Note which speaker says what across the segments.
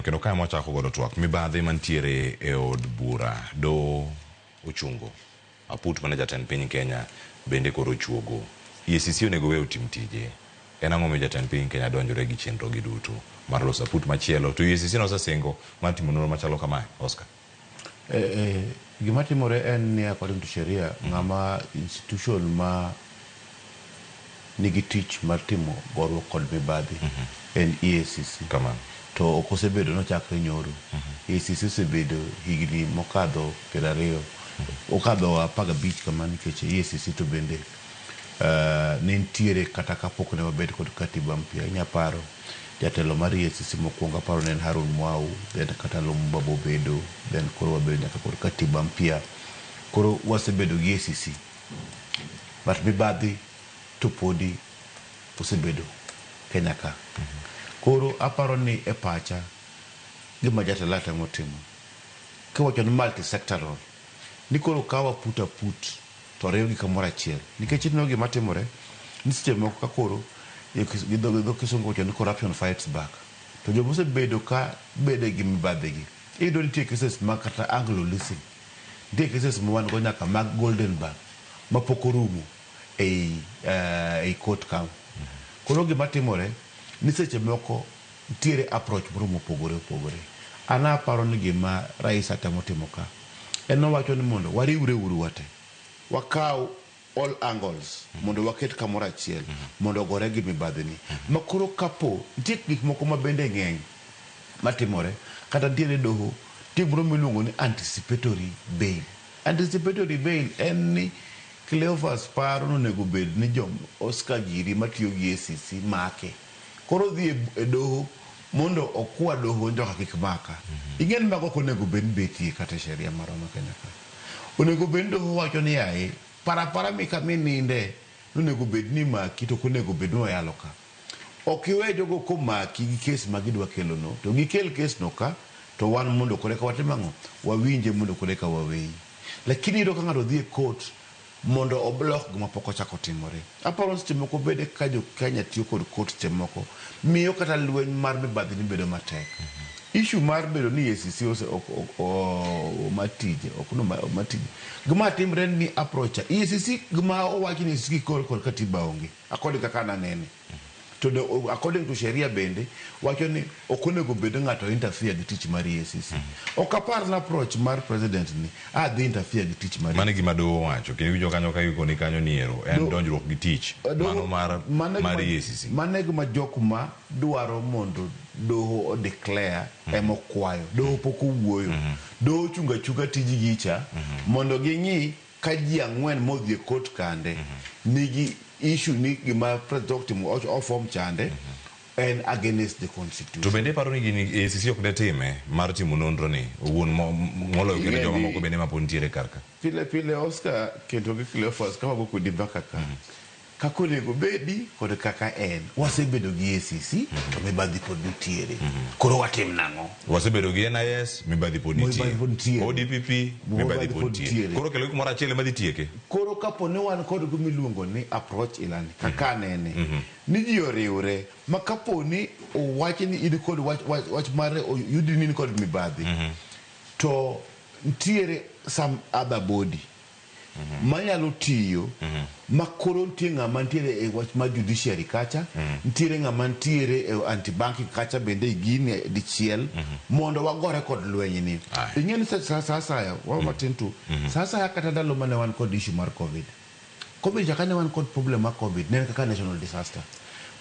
Speaker 1: Otieno kendo kae mwachako godo twak mibadhi mantiere e od bura doho ochungo aput mane jatend piny Kenya bende koro ochuogo. EACC onego we otim tije. En ang'o momiyo jatend piny Kenya donjore gi chenro gi duto mar loso aput machielo to EACC nosesingo mar timo nonro machalo kamae? Oscar.
Speaker 2: Gima timore en ni according to sheria ng'ama institution ma nigi tich mar timo goruok kod mibadhi en EACC.
Speaker 1: Kamano.
Speaker 2: To ok osebedo nochakre nyoro. EACC osebedo higni mokadho 20, okadho 15 kama nikech EACC to bende ne nitiere kata kapok ne wabet kod katiba mpya. Inya paro jatelo mar EACC mokwongo aparo ne en Harun Mwau, then kata Lumumba bobedo, then koro wabedo nyaka kod katiba mpya. Koro wasebedo gi EACC. But mibadhi to podi osebedo Kenya ka. Koro aparo ni e pacha gima jatelo temo timo kiwacho ni multi-sectoral ni koro kaw aput aput to riwgi kamoro achiel nikech ineno gima timore ni seche moko ka koro gi dho kisungu iwacho ni corruption fights back to joma osebedo ka bede gi mibadhi gi iyudo nitie cases mag kata Anglo leasing nitie cases ma wan go nyaka mag Goldenberg mapok orumo ei court ka. Koro gima timore ni seche moko nitiere approach moro mopogore opogore. An aparo ni gima Rais temo timo ka en owacho ni mondo wariwre uru wate. Wakaw all angles mondo waket kamoro achiel mondo ogore gi mibadhi ni. Ma koro kapo nitie gik moko ma bende ng'eny matimore kata nitiere doho nitie gimoro miluongo ni anticipatory bail. Anticipatory bail en ni Cleophas paro ni onego bed ni jom Oscar giri matiyo gi ACC make. Koro odhi e doho mondo okwa doho njoka kik maka. Ing'e ni mago ok onego bed ni betie kata e sheria marwa ma Kenya ka. Onego bed ni doho wacho ni yaye, para para mi kama ininde nonego bed ni imaki to ok onego bed ni oyalo ka. Ok iwe jogo komaki gi kes ma gidwa kelo no, to gikel kes no ka, to wan mondo koro eka watim ang'o? Wawinje mondo koro eka waweyi. Lakini iyudo ka ng'ato dhi e court mondo o block gima pok ochako timore. Aparo ni seche moko bende ka jo Kenya tiyo kod court seche moko miyo kata lweny mar mibadhi ni bedo matek. Issue mar bedo ni EACC ose oma tije, ok no oma tije. Gima timre ni approach cha, EACC gima owach ni EACC koro kod katiba onge, according kaka an anene. To the, according to sheria bende wacho ni ok onego bed ng'ato interfere gi tich mar EACC. Ok apar na approach mar president ni adhi interfere gi tich mar
Speaker 1: Mano e gima doho owacho kendo iwinjo kanyo ka ikoni kanyo ni ero en donjruok gi tich mano mar mar EACC.
Speaker 2: Mano e gima jok ma dwaro mondo doho o declare ema okwayo. Doho pok owuoyo. Doho ochungo achunga tijgi cha mondo ging'i ka ji ang'wen modhi e court kande nigi issue ni gima president otimo o form chande en against the constitution.
Speaker 1: To bende iparo ni gini EACC ok detime mar timo nonro ni owuon moloyo kendo joma moko bende mapod nitiere kar ka.
Speaker 2: Pile pile Oscar kendo gi Cleophas ka wago kodi mbaka ka kaka onego bedi kod kaka en wasebedo gi EACC to mibadhi pod nitiere koro watim nang'o?
Speaker 1: Wasebedo gi NIS mibadhi pod
Speaker 2: nitie.
Speaker 1: ODPP mibadhi pod nitie. Koro kelo kumoro achiel ema dhi tieke.
Speaker 2: Koro kapo ni wan kod gima iluongo ni approach ilani kaka anene ni ji oriwre ma kapo ni owach ni in kod wach, wach, wach mar oyudi ni in kod mibadhi to nitiere some other body manyalo tiyo ma koro nitie ng'ama nitiere e wach mar judiciary kacha nitiere ng'ama nitiere e anti banking kacha bende igini dichiel mondo wagore kod lweny ni ing'e ni sa asaya wa matin tu sa asaya kata ndalo mane wan kod issue mar covid covid cha kane wan kod problem mar covid ne en kaka national disaster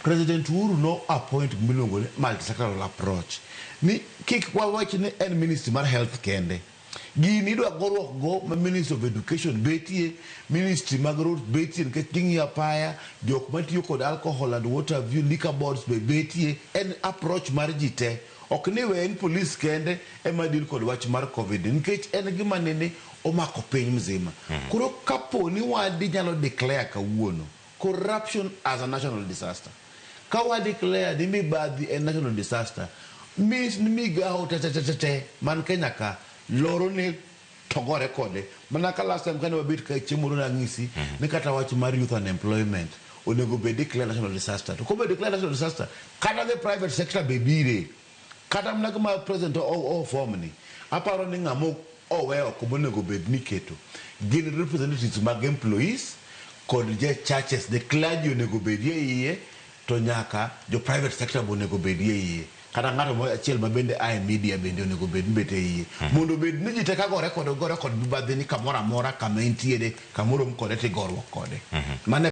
Speaker 2: President Uhuru no appoint gimiluongo ni multisectoral approach ni kik wawach ni en ministry mar health kende gini idwa goruok go ma ministry of education betie ministry mag roads betie nikech ging'iyo apaya jok matiyo kod alcohol and water view liquor boards be betie en approach mar ji te ok ni we en police kende ema deal kod wach mar covid nikech en gima nene omako piny mzima koro kapo ni wadi nyalo declare kawuono corruption as a national disaster ka wa declare ni mibadhi en national disaster means ni migawo te te te te te man Kenya ka loro ne to gore kode mana ka last time kane wabet ka chieng' moro nang'isi ni kata wach mar youth unemployment onego bed declare national disaster to kobed declare national disaster kata the private sector be bire. Kata mana gima president o form ni, aparo ni ng'ama owe oko monego bed ni keto gin representatives mag employees kod je churches, the clergy onego bedie iye, to nyaka jo private sector be onego bedie iye, kata ng'ato mo achiel ma bende ae media bende onego bed ni bet e iye, mondo obed ni ji te ka gore kod mibadhi ni kamoro amora kama entiere, kamoro kode tigoruok kode. Mano.